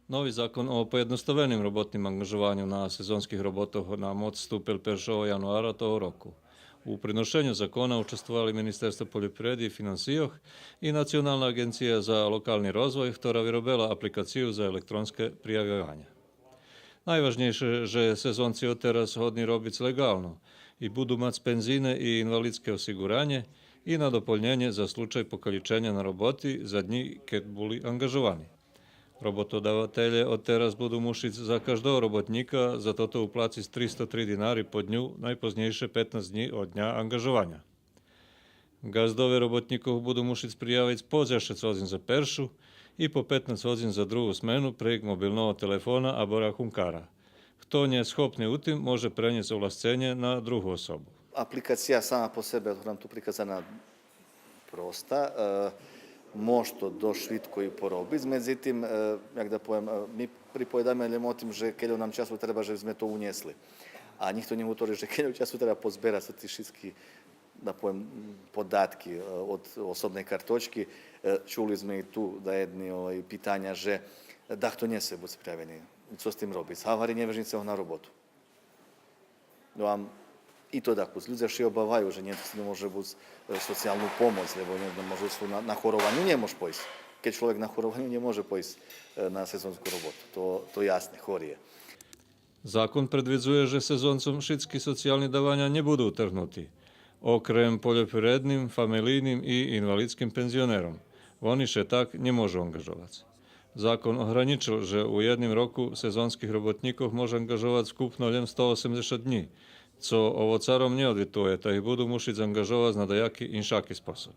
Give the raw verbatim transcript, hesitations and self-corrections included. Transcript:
Нови закон о поєдноставеним роботним анґажованю на сезонских роботох на моц ступел першого януара того року. У приношеню закона участвовали Министерство польопривреди и финансийох и Национална аґенция за локални розвой, хтора виробела апликацию за електронске приявйованє. Найважнєйше же сезонци одтераз годни робиц леґално и буду мац пензийне и инвалидске осиґуранє и на дополнєнє за случай покалїченя на роботи за днї кед були анґажовани. Роботодавателє одтераз буду мушиц за каждого роботнїка за тото уплациц тристо три динари по дню найпознєйше петнац днї од дня анґажованя. Ґаздове роботнїкох буду мушиц приявиц по дзешец годзин за першу и по петнац годзин за другу смену прейґ мобилного телефона або рахункара. Хто нє схопни у тим, може пренєсц овласценє на другу особу. Апликация сама по себе, як нам ту приказана, проста. Е, мож то досц швидко и поробиц. Медзитим, е, як да повем, е, ми приповедаме лєм о тим же кельо нам часу треба же зме то унєсли. А нїхто нє гутори же кельо часу треба позберац ти шицки, да повем, податки, е, од особней карточки. Е, чули зме и ту даєдни, овай, питаня же дахто нє сце буц приявени. Цо з тим робиц? Гавари: нє вежнїце го на роботу. Но, а и то дакус. Людзе ше обаваю же нє, нє може буц, е, социялну помоц, лєбо нє, нє може су на, на хорованю нє мож пойсц. Кед чловек на хорованю нє може пойсц, е, на сезонску роботу. То, то ясне, хори є. Закон предвидзує же сезонцом шицки социялни даваня нє буду утргнути, окрем польопривредним, фамелийним и инвалидским пензионером. Вони ше так нє можу анґажовац. Закон огранїчел же у єдним року сезонских роботнїкох може анґажовац вкупно лєм сто осемдзешат днї, цо овоцаром нє одвитує, та их буду мушиц анґажовац на даяки иншаки способ.